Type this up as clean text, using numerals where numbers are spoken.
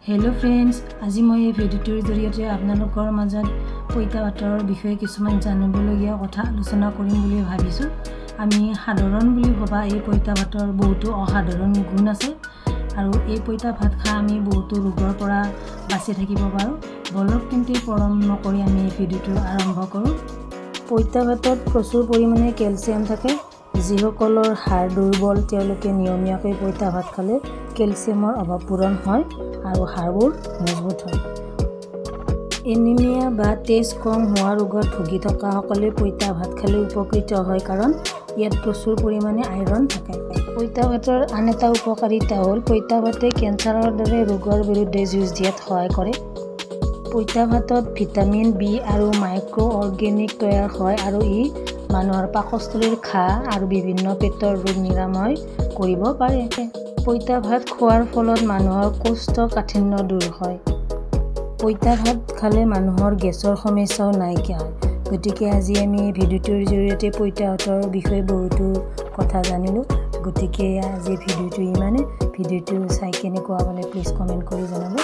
Hello' friends, আজি মই এই ভিডিঅ'টোৰ জৰিয়তে আপোনালোকৰ মাজত পইতা ভাতৰ বিষয়ে কিছুমান জানিবলগীয়া কথা আলোচনা কৰিম বুলি ভাবিছোঁ। আমি সাধাৰণ বুলি ভবা এই পইতা ভাতৰ বহুতো অসাধাৰণ গুণ আছে আৰু এই পইতা ভাত খাই আমি বহুতো ৰোগৰ পৰা বাচি থাকিব পাৰোঁ। বলক তেন্তে, পলম নকৰি আমি এই ভিডিঅ'টো আৰম্ভ কৰোঁ। পইতা ভাতত প্ৰচুৰ পৰিমাণে কেলছিয়াম থাকে। যিসকলৰ হাড় দুৰ্বল, তেওঁলোকে নিয়মীয়াকৈ পইতা ভাত খালে কেলছিয়ামৰ অভাৱ পূৰণ হয় আৰু হাড়বোৰ মজবুত হয়। এনিমিয়া বা তেজ কম হোৱা ৰোগত ভুগি থকাসকলে পইতা ভাত খালে উপকৃত হয়, কাৰণ ইয়াত প্ৰচুৰ পৰিমাণে আইৰণ থাকে। পইতা ভাতৰ আন এটা উপকাৰিতা হ'ল পইতা ভাতে কেঞ্চাৰৰ দৰে ৰোগৰ বিৰুদ্ধে যুঁজ দিয়াত সহায় কৰে। পইতা ভাতত ভিটামিন বি আৰু মাইক্ৰ' অৰ্গেনিক তৈয়াৰ হয় আৰু ই মানুহৰ পাকস্থলীৰ ঘাঁ আৰু বিভিন্ন পেটৰ ৰোগ নিৰাময় কৰিব পাৰে। পইতা ভাত খোৱাৰ ফলত মানুহৰ কোষ্ঠকাঠিন্য দূৰ হয়। পইতা ভাত খালে মানুহৰ গেছৰ সমস্যাও নাইকিয়া হয়। গতিকে আজি আমি এই ভিডিঅ'টোৰ জৰিয়তে পইতা ভাতৰ বিষয়ে বহুতো কথা জানিলোঁ। গতিকে আজি ভিডিঅ'টো ইমানে। ভিডিঅ'টো চাই কেনেকুৱা পালে, প্লিজ কমেণ্ট কৰি জনাব।